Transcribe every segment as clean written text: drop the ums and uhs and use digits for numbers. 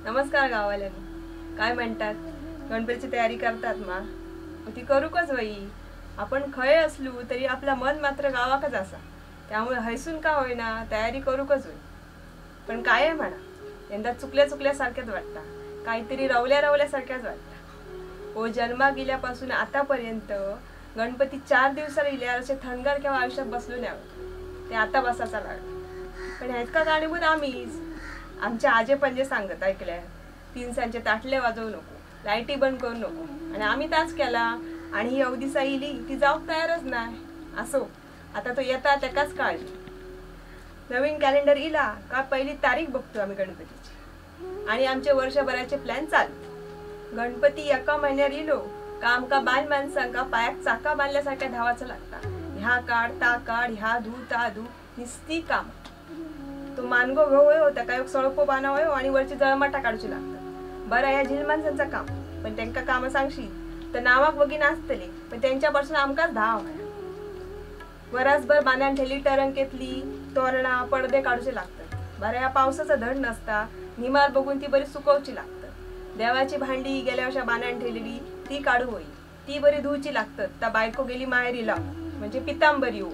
नमस्कार गाववाल्यांनो, काय म्हणतात? गणपतीची तयारी करतात मा? ती करूकच वई. आपण खय असलो तरी आपला मन मात्र गावाकच असा, त्यामुळे हैसून का होईना तयारी करूकच होई. पण काय आहे म्हणा, यंदा चुकल्या चुकल्यासारख्याच वाटता, काहीतरी रवल्या रवल्यासारख्याच वाटता. ओ जन्मा गेल्यापासून आतापर्यंत गणपती 4 दिवसाला इल्यावर असे थंडगार किंवा आयुष्यात बसलो नाही आहोत, ते आता बसायचा लागला. पण ह्याका कारणीभूत आम्हीच. आमच्या आजे पंजे सांगत ऐकल्या, 3 सांचे ताटले वाजवू नको, लाईटी बंद करू नको, आणि आम्ही ताच केला. आणि ही अवदिसा इली ती जाऊक तयारच नाही. असो, आता तो येता त्याकाच काळजी. नवीन कॅलेंडर इला का पहिली तारीख बघतो आम्ही गणपतीची, आणि आमचे वर्षभराचे प्लॅन चालू. गणपती एका महिन्यात इलो का आमका बाल माणसांका पायाक चाका बांधल्यासारख्या धावाचं लागता. ह्या काढ ता काढ, ह्या धू ता धू, निस्ती काम. तो मानगो घेऊ त्याका एक सळपो बांधावयो आणि वरची जळमाटा काढूची लागतात. बरं ह्या झील माणसांचा काम, पण त्यांका काम सांगशी तर नावाक बघी नाचतले, पण त्यांच्यापासून आमकाच धाव. वरासभर बांधान ठेली टरंकेतली तोरणा पडदे काढूचे लागतात. बरं ह्या पावसाचा धड नसता, निमार बघून ती बरी सुकवची लागतात. देवाची भांडी गेल्या वर्षा बांधान ठेलेली ती काढू होई, ती बरी धुवची लागतात. त्या बायको गेली माहेरीला म्हणजे पितांबरी हो.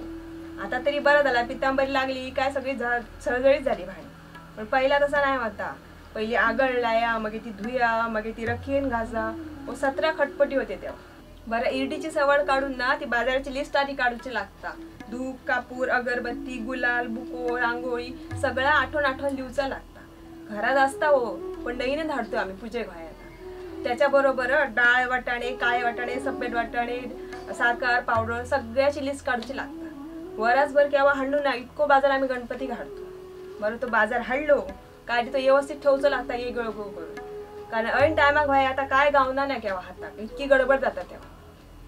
आता तरी बरं झाला, पितांबरी लागली काय सगळी सळजळीत झाली भांडी. पण पहिला तसा नाही होता. पहिली आगळ लाया, मग ती धुया, मग ती रखीन घासा, व 17 खटपटी होते तेव्हा. बरं इरडीची सवड काढून ना ती बाजाराची लिस्ट आधी काढूची लागता. धूप, कापूर, अगरबत्ती, गुलाल, बुको, रांगोळी सगळा आठवण आठवण लिवचा लागता. घरात असता हो, पण नईने धाडतो आम्ही पूजे घायाला. त्याच्याबरोबर डाळ वाटाणे, काळे वाटाणे, सफेद वाटाणे, साखर पावडर सगळ्याची लिस्ट काढूची लागता. वरासभर केव्हा हाडलो ना इतको बाजार आम्ही गणपती हाडतो. बरं तो बाजार हाडलो काय तो व्यवस्थित ठेवचो लागता ये गळगो करून, कारण ऐन टायमाक भाई आता काय गावना ना केव्हा हाताक, इतकी गडबड जाता तेव्हा.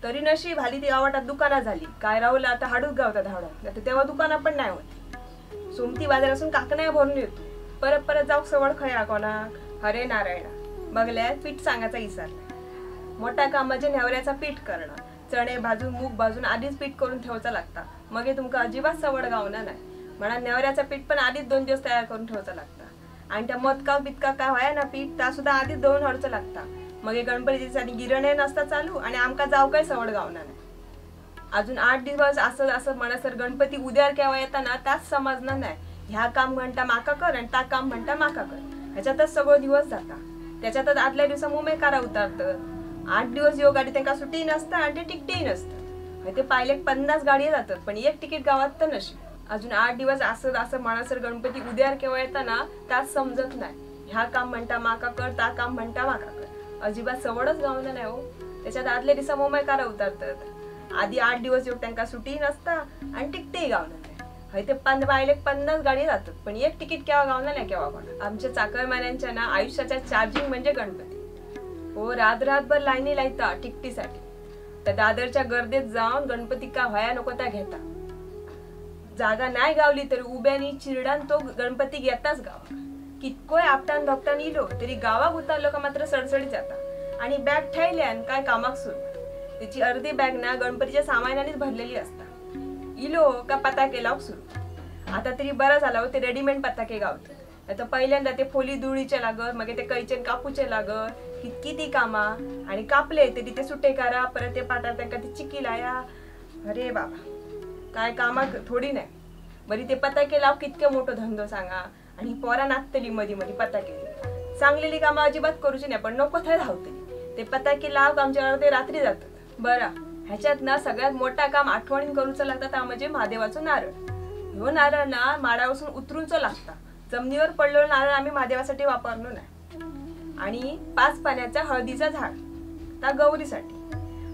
तरी नशीब हाली ती गावाटात दुकाना झाली, काय राहुला आता हाडूच गावता धाडा, नाही तेव्हा दुकाना पण नाही होती. सोमती बाजारासून काकण्या भरून येतो, परत परत जाऊक सवड खया कोणाक. हरे नारायणा बघल्या पीठ सांगायचा विसरला. मोठा काम म्हणजे नेवऱ्याचा पीठ करणं. चणे भाजून मूग भाजून आधीच पीठ करून ठेवचा लागता, मग तुमका अजिबात सवड गावना नाही. म्हणा नेवऱ्याचा पीठ पण आधीच 2 दिवस तयार करून ठेवचा लागता. आणि त्या मदका बितका काय व्हाया ना पीठ ता सुद्धा आधीच दळून हाडूचा लागता. मग गणपती दिवसांनी गिरणे नसता चालू आणि आमका जाऊ काय सवड गावना नाही. अजून 8 दिवस असं असं म्हणा सर गणपती उद्यार केव्हा येताना ताच समजणार नाही. ह्या काम म्हणता माका कर आणि ता काम म्हणता माका कर, ह्याच्यातच सगळं दिवस जाता. त्याच्यातच आदल्या दिवसा मुमेकारा उतारतात. 8 दिवस योग गाडी त्यांना सुट्टी नसता आणि ते तिकटेही नसतं. ते पाहिले 50 गाडी जातात, पण एक तिकीट गावात तर नशीब. अजून 8 दिवस असं असं म्हणा सर गणपती उद्यार केव्हा येताना त्याच समजत नाही. ह्या काम म्हणता माका कर, ता काम म्हणता माका कर, अजिबात सवडच गावना नाही हो. त्याच्यात आदल्या दिवसा मुंबईकारा उतारतात. आधी 8 दिवस योग त्यांना सुट्टी नसता आणि तिकटेही गावना नाही. हय ते पाहिले 50 गाडी जातात, पण एक तिकीट केव्हा गावना नाही केव्हा कोणा. आमच्या चाकरमान्यांच्या ना आयुष्याच्या चार्जिंग म्हणजे गणपती हो. रात रातभर लाईनी लायता तिकटीसाठी. त्या दादरच्या गर्दीत जाऊन गणपती का व्हाया नको त्या घेता. जागा नाही गावली तरी उभ्यानी चिरडान तो गणपती घेताच गावाक. कितकोय आपटान धोपटान इलो तरी गावाक उतारलो का मात्र सडसडीत जाता. आणि बॅग ठेयल्यान काय कामाक सुरवात. त्याची अर्धी बॅग ना गणपतीच्या सामानानेच भरलेली असता. इलो का पताके लावक सुरू. आता तरी बरं झालं हो, ते रेडीमेड पताके गावतात. आता पहिल्यांदा ते फोली धुळीचे लागत, मग ते कैचेन कापूचे लागत, कितकी ती कामा. आणि कापले तरी ते सुटे करा, परत ते पाटार त्यांका ती चिकी लाया. अरे बाबा काय कामाक थोडी नाही. बरी ते पताके लाव कितके मोठो धंदो सांगा. आणि पोरा नाचतली मधी मधी पताके. सांगलेली कामं अजिबात करूची नाही, पण नको थंय धावतली. ते पताके लाव आमच्या अर्धे रात्री जातात. बरं ह्याच्यात ना सगळ्यात मोठा काम आठवणीन करूचा लागता ता म्हणजे महादेवाचो नारळ. ह्यो नारळ ना माडापासून उतरूनचो लागता. जमिनीवर पडलेलो नारळ आम्ही महादेवासाठी वापरलो नाही. आणि 5 पाण्याचा हळदीचा झाड ता गौरीसाठी.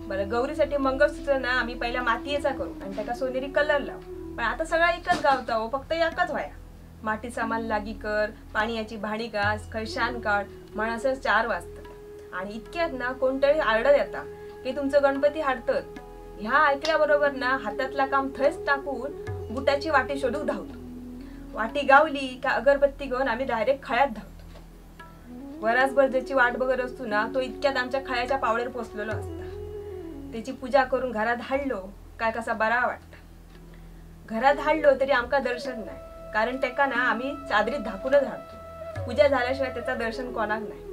बरं गौरीसाठी मंगळसूत्र ना आम्ही पहिला मातीयेचा करू आणि त्याका सोनेरी कलर लावू. पण आता सगळा एकच गावता हो, फक्त एकच व्हाया. माटी सामान लागी कर, पाण्याची भांडी घास, खैशान काढ, म्हणा 4 वाजतात. आणि इतक्यात ना कोणतरी आरडत येता की तुमचं गणपती हाडतत. ह्या ऐकल्याबरोबर ना हातातला काम थंयच टाकून बुटाची वाटी शोधूक धावतो. वाटी गावली का अगरबत्ती घेऊन आम्ही डायरेक्ट खळ्यात धावतो. वरासभर ज्याची वाट बघत असतो ना तो इतक्यात आमच्या खळ्याच्या पावळेर पोचलेलो असता. त्याची पूजा करून घरात हाडलो काय कसा बरा वाटता. घरात हाडलो तरी आमका दर्शन नाही, कारण त्याका ना आम्ही चादरीत झाकूनच हाडतो. पूजा झाल्याशिवाय त्याचा दर्शन कोणाक नाही.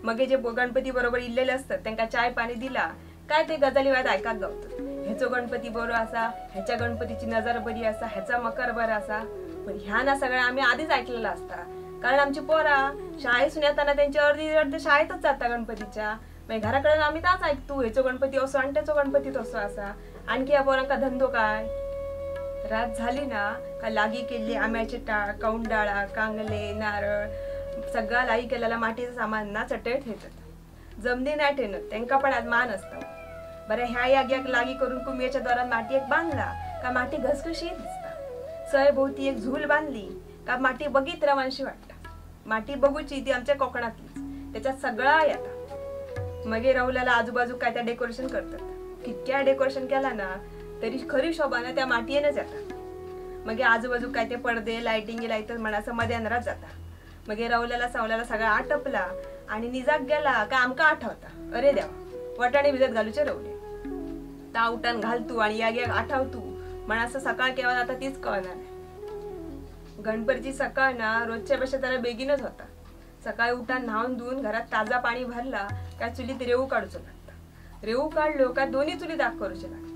मगे जे गणपती बरोबर इल्लेले असतात त्यांका चाय पाणी दिला काय ते गजाली वाद ऐकाक गावतात. ह्याचो गणपती बरो असा, ह्याच्या गणपतीची नजर बरी असा, ह्याचा मकर बरा असा. पण ह्या ना सगळ्या आम्ही आधीच ऐकलेला असता, कारण आमची पोरा शाळेसून येताना त्यांची अर्धी अर्धी शाळेतच जाता गणपतीच्या. मग घराकडे आम्ही ताच ऐकतो, ह्याचो गणपती असो आणि त्याचो गणपती तसो असा. आणखी या पोरांका धंदो काय. रात झाली ना का लागी केली आंब्याचे टाळ, कौंडाळा, कांगले, नारळ सगळा लागी केलेला मातीचं सामान ना चटई ठेवतात. जमनी नाही ठेवत, त्यांका पण आज मान असतो. बरं ह्या याग्याक लागी करून कुंभियाच्या दारात माती एक बांधला का माती घसघशीत दिसता. सयभोवती एक झूल बांधली का माती बघित रवानशी वाटता. माती बघूची ती आमच्या कोकणातलीच, त्याच्यात सगळा येता. मगे राहुल्याला आजूबाजू काय त्या डेकोरेशन करतात. कितक्या डेकोरेशन केला ना तरी खरी शोभा ना त्या मातयेनच येता. मगे आजूबाजू काय ते पडदे लायटिंग लायतात म्हणाचं मध्यानरात जाता. मगे राहुल्याला सावल्याला सगळा आटपला आणि निजाक गेला का आमका आठवता, अरे देवा वाटाणे भिजत घालूचे रवले तावटान घालतू आणि याग्याक आठवतू म्हणाचं सकाळ केव्हा जाता तीच कळणार नाही. गणपतीची सकाळ ना रोजच्या पेक्षा जरा बेगीनच होता. सकाळी उठान न्हावून धुवून घरात ताजा पाणी भरला काय चुलीत रेवू काढूचो लागता. रेवू काढलो का दोन्ही चुलीत आग करूचे लागता.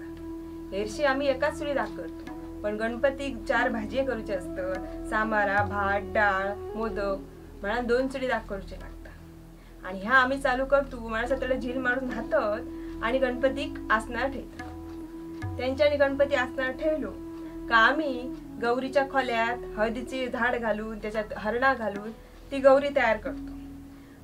हेरशी आम्ही एकाच चुलीत आग करतो, पण गणपतीक 4 भाजी करूचे असतात, सांबारा, भात, डाळ, मोदक म्हणून 2 चुलीत आग करूचे लागता. आणि ह्या आम्ही चालू करतो म्हणा सगळं झील मारून हातात आणि गणपतीक आसनार ठेवतात. त्यांच्यानी गणपती आसनार ठेवलो का आम्ही गौरीच्या खोल्यात हळदीचे झाड घालून त्याच्यात हरणा घालून ती गौरी तयार करतो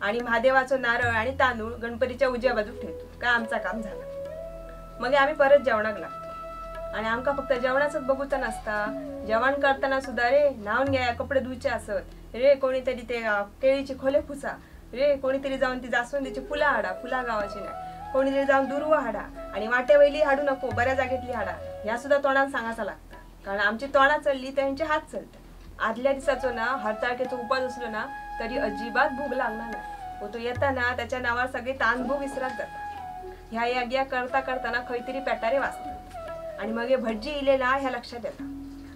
आणि महादेवाचं नारळ आणि तांदूळ गणपतीच्या उजव्या बाजूक ठेवतो. का आमचा काम झाला. मग आम्ही परत जेवणाक लागतो आणि आमका फक्त जेवणाचंच बघूचा नसता. जेवण करताना सुद्धा रे न्हावून घ्या, कपडे धुचे असत रे, कोणीतरी ते केळीची खोले फुसा रे, कोणीतरी जाऊन ती जास्वंदीची फुलं हाडा, फुला गावाची नाही, कोणीतरी जाऊन दुर्वा हाडा आणि वाट्यावयली हाडू नको, बऱ्या जागेतली हाडा, ह्या सुद्धा तोंडान सांगायचा लागता. कारण आमची तोंडा चलली त्यांचे हात चलतात. आदल्या दिवसाचो ना हरताळकेचो उपास असलो ना तरी अजिबात भूक लागणार नाही. तो येताना त्याच्या नावावर सगळे तानभूक विसरात जातात. ह्या याग्या करता करताना खंयतरी पेटारे वाजतात आणि मग भटजी इलेला ह्या लक्षात येतात.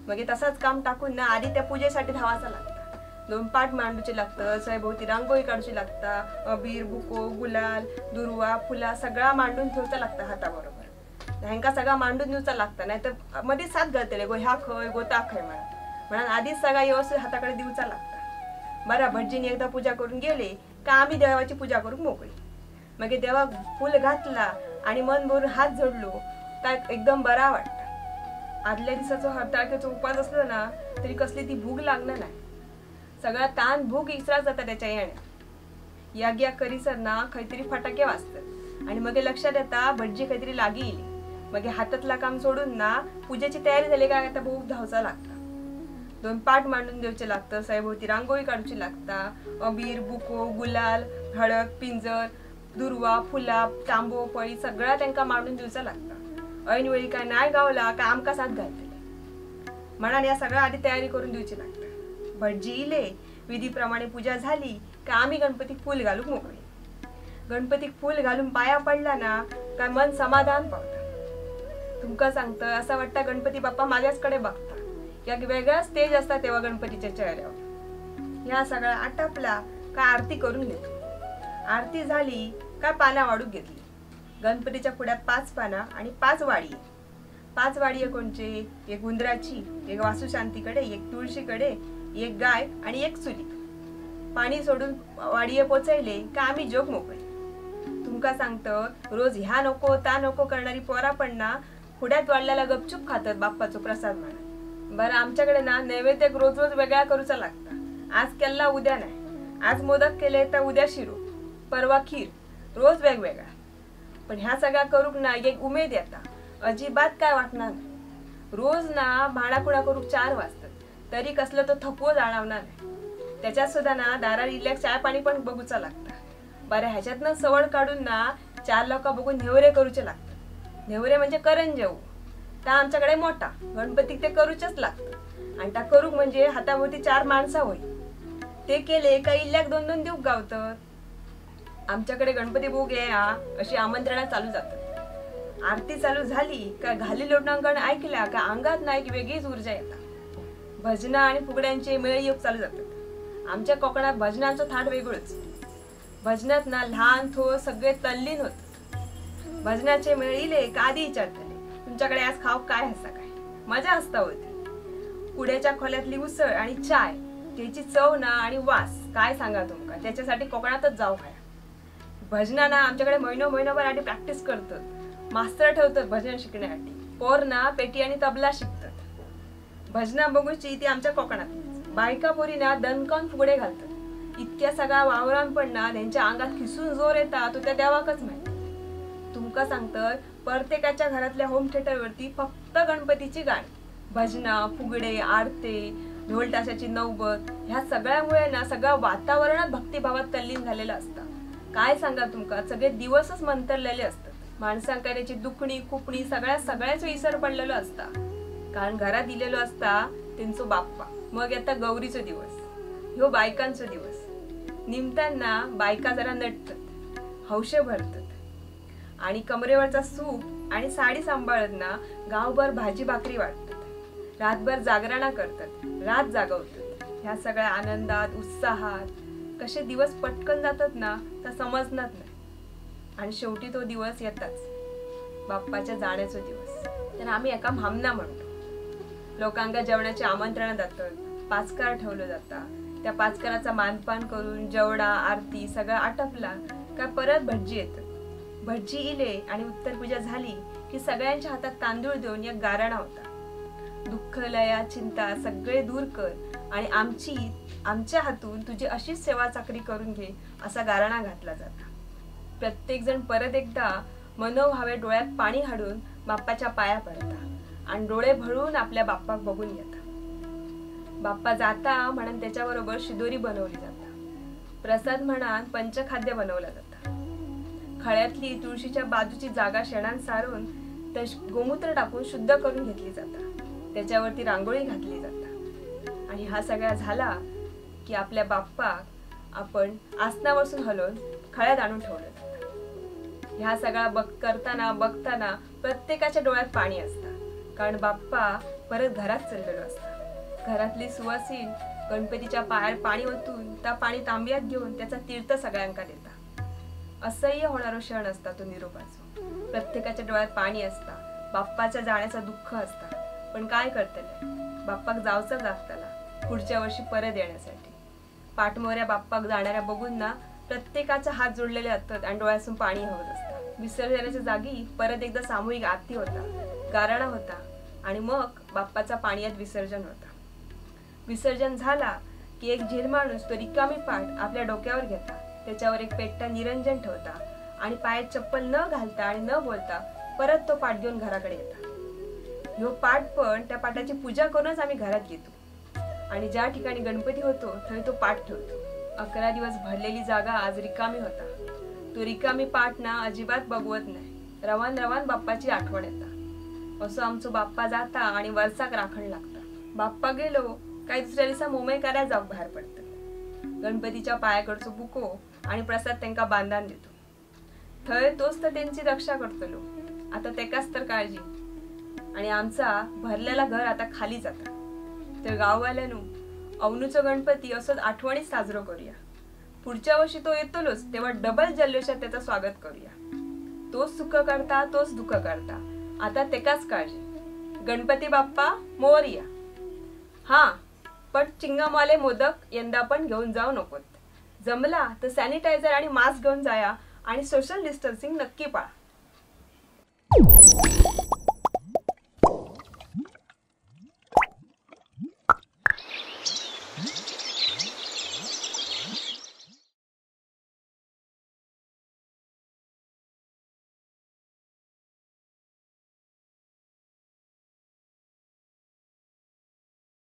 मग तसाच काम टाकून ना आधी त्या पूजेसाठी धावाचा लागता. 2 पाट मांडूचे लागतं, सयभोवती रांगोळी काढूची लागता, अबीर, बुको, गुलाल, दुर्वा, फुला सगळा मांडून ठेवचा लागता हाताबरोबर. ह्यांका सगळा मांडून दिवचा लागता, नाही तर मध्ये साथ घालतले गो ह्या खय गो ता खय म्हणा म्हणून आधीच सगळा व्यवस्थित हाताकडे दिवचा लागता. बरं भटजीने एकदा पूजा करून गेले का आम्ही देवाची पूजा करून मोकळी. मग देवा फुल घातला आणि मन भरून हात जोडलो काय एकदम बरा वाटतं. आदल्या दिवसाचो हरताळकेचो उपास असलो ना तरी कसली ती भूक लागणार नाही. सगळा ताण भूक इसरा जाता त्याच्या येण्यात. याग्या करीसर ना खंयतरी फटाके वाजतात आणि मग लक्षात येता भटजी खंयतरी लागी इली. मग हातातला काम सोडून ना पूजेची तयारी झाली काय आता भूक धावचा लागता. 2 पाट मांडून द्यायचे लागतं, सयभोवती रांगोळी काढूची लागता, अबीर, बुको, गुलाल, हळद, पिंजर, दुर्वा, फुला, तांबो, पळी सगळा त्यांका मांडून दिवचा लागता. ऐनवेळी काय नाही गावला काय आमका साथ घालतले म्हणान या सगळ्या आधी तयारी करून दिवची लागता. भटजी इले, विधीप्रमाणे पूजा झाली का आम्ही गणपतीक फूल घालूक मोकळी. गणपतीक फूल घालून पाया पडला ना काय मन समाधान पावता. तुमका सांगतं असं वाटतं गणपती बाप्पा माझ्याचकडे बघता. या वेगळाच तेज असता तेव्हा गणपतीच्या चेहऱ्यावर. ह्या सगळा आटपला का आरती करून घेतो. आरती झाली का पाना वाढू घेतली. गणपतीच्या पुढ्यात 5 पाना आणि 5 वाडी. 5 वाडी कोणचे? एक उंदराची, एक वासुशांतीकडे, एक तुळशीकडे, एक गाय आणि एक चुली. पाणी सोडून वाडिये पोचवले का आम्ही जोग मोकळे. तुमका सांगतं रोज ह्या नको ता नको करणारी पोरा पण ना पुढ्यात वाढल्याला गपचूप खातात बाप्पाचो प्रसाद म्हणा. बरं आमच्याकडे ना नैवेद्य रोज रोज वेगळा करूचा लागता. आज केला उद्या नाही, आज मोदक केले तर उद्या शिरो, परवा खीर, रोज वेगवेगळा. पण ह्या सगळ्या करूक ना एक उमेद येता, अजिबात काय वाटणार नाही. रोज ना भाणाकुणा करूक 4 वाजतात तरी कसलं तो थकवो जाणवणार नाही. त्याच्यात सुद्धा ना दारात इल्याक चाय पाणी पण बघूचा लागता. बरं ह्याच्यातनं सवड काढून ना 4 लोक बघून नेवरे करूचे लागतात. नेवरे म्हणजे करंजेऊ, त्या आमच्याकडे मोठा गणपतीक ते करूचेच लागतं. आणि त्या करूक म्हणजे हाताभोवती 4 माणसं होई, ते केले का इल्याक 2-2 दिवस गावतात. आमच्याकडे गणपती भोग या अशी आमंत्रणा चालू जातात. आरती चालू झाली का घाली लोटांगण ऐकल्या का अंगात ना एक वेगळीच ऊर्जा येतात. भजना आणि फुगड्यांचे मेळयोग चालू जातात. आमच्या कोकणात भजनांचो थाट वेगळोच. भजनात ना लहान थोर सगळे तल्लीन होत. भजनाचे मेळिले का आधी विचारतले तुमच्याकडे आज खाव काय हसा काय, मजा असता होती. कुड्याच्या खोल्यातली उसळ आणि चाय त्याची चव ना आणि वास काय सांगा तुमका, त्याच्यासाठी कोकणातच जाऊ खाया. भजना ना आमच्याकडे महिनो महिनोभर आधी प्रॅक्टिस करतात, मास्तर ठेवतात भजन शिकण्यासाठी, पोर ना पेटी आणि तबला शिकतात. भजना बघूची ती आमच्या कोकणात. बायका पोरी ना दणकन फुगडे घालतात. इतक्या सगळ्या वावरान पण ना त्यांच्या अंगात खिसून जोर येता तो त्या देवाकच माहिती. तुमका सांगतं प्रत्येकाच्या घरातल्या होम थिएटरवरती फक्त गणपतीची गाणी, भजना, फुगडे, आरते, ढोल ताशाची नौबत, ह्या सगळ्यामुळे ना सगळ्या वातावरणात भक्तिभावात तल्लीन झालेलं असतं. काय सांगा तुमका, सगळे दिवसच मंतरलेले असतात. माणसांका त्याची दुखणी खुपणी सगळ्या सगळ्याच विसर पडलेलो असता, कारण घरात दिलेलो असता त्यांचो बाप्पा. मग आता गौरीचो दिवस, ह्यो बायकांचो दिवस. निमताना बायका जरा नटतात, हौशे भरतात आणि कमरेवरचा सूप आणि साडी सांभाळत ना गावभर भाजी भाकरी वाटतात, रातभर जागरणा करतात, रात जागवतात. ह्या सगळ्या आनंदात उत्साहात कसे दिवस पटकन जातात ना तर समजणार नाही. आणि शेवटी तो दिवस येताच, बाप्पाच्या जाण्याचा दिवस. तर आम्ही एका भामना म्हणतो. लोकांका जेवणाचे आमंत्रण जातात, पाचकार ठेवलं जातं, त्या पाचकाराचा मानपान करून जेवणा आरती सगळं आटपला का परत भटजी येतात. भटजी इले आणि उत्तरपूजा झाली की सगळ्यांच्या हातात तांदूळ देऊन एक गाराणा होता. दुःख लया चिंता सगळे दूर कर आणि आमची आमच्या हातून तुझी अशीच सेवा चाकरी करून घे असा गाराणा घातला जाता. प्रत्येकजण परत एकदा मनोभावे डोळ्यात पाणी हाडून बाप्पाच्या पाया पडता आणि डोळे भरून आपल्या बाप्पाक बघून घेता. बाप्पा जाता म्हणून त्याच्याबरोबर शिदोरी बनवली जाता, प्रसाद म्हणून पंचखाद्य बनवला जाता. खळ्यातली तुळशीच्या बाजूची जागा शेणान सारून त्या गोमूत्र टाकून शुद्ध करून घेतली जाता, त्याच्यावरती रांगोळी घातली जाता. आणि हा सगळा झाला की आपल्या बाप्पाक आपण आसनापासून हलवून खळ्यात आणून ठेवलं जातं. ह्या सगळा करताना बघताना प्रत्येकाच्या डोळ्यात पाणी असतं, कारण बाप्पा परत घरात चाललेलो असता. घरातली सुवासीन गणपतीच्या पायावर पाणी ओतून त्या पाणी तांब्यात घेऊन त्याचा तीर्थ सगळ्यांका देता. असह्य होणारो क्षण असता तो निरोपाचो. प्रत्येकाच्या डोळ्यात पाणी असता, बाप्पाच्या जाण्याचा दुःख असता, पण काय करतले, बाप्पाक जावचा लागताला पुढच्या वर्षी परत येण्यासाठी. पाठमोऱ्या बाप्पाक जाणाऱ्या बघून ना प्रत्येकाचा हात जोडलेले असतात आणि डोळ्यातून पाणी हवं असतं. विसर्जनाच्या जागी परत एकदा सामूहिक आरती होता, गाराणा होता आणि मग बाप्पाचा पाण्यात विसर्जन होता. विसर्जन झाला की एक झील माणूस तो रिकामी पाठ आपल्या डोक्यावर घेता, त्याच्यावर एक पेट्टा निरंजन ठेवता आणि पायात चप्पल न घालता आणि न बोलता परत तो पाठ घेऊन घराकडे येता. ह्यो पाठ पण त्या पाठाची पूजा करूनच आम्ही घरात घेतो आणि ज्या ठिकाणी गणपती होतो थंय तो पाठ ठेवतो. 11 दिवस भरलेली जागा आज रिकामी होता. तो रिकामी पाठ ना अजिबात बघवत नाही, रवान रवान बाप्पाची आठवण येता. असो आमचो बाप्पा जाता आणि वर्साक राखण लागता. बाप्पा गेलो काय दुसऱ्या दिवसा मुंबई करायला जाऊ बाहेर पडतात. गणपतीच्या पायाकडचो बुको आणि प्रसाद त्यांका बांधान देतो. थंय तोच तर त्यांची रक्षा करतलो, आता तेकाच तर काळजी. आणि आमचा भरलेला घर आता खाली जाता. तर गाववाल्यानू अवनूचो गणपती असोच आठवणीत साजरो करूया. पुढच्या वर्षी तो येतलोच तेव्हा डबल जल्लोषात त्याचं स्वागत करूया. तोच सुख करता तोच दुःख करता, आता तेकाच काळजी. गणपती बाप्पा मोरया. हां, पण चिंगमवाले मोदक यंदा पण घेऊन जाऊ नकोत. जमला तर सॅनिटायझर आणि मास्क घेऊन जाया आणि सोशल डिस्टन्सिंग नक्की पाळा.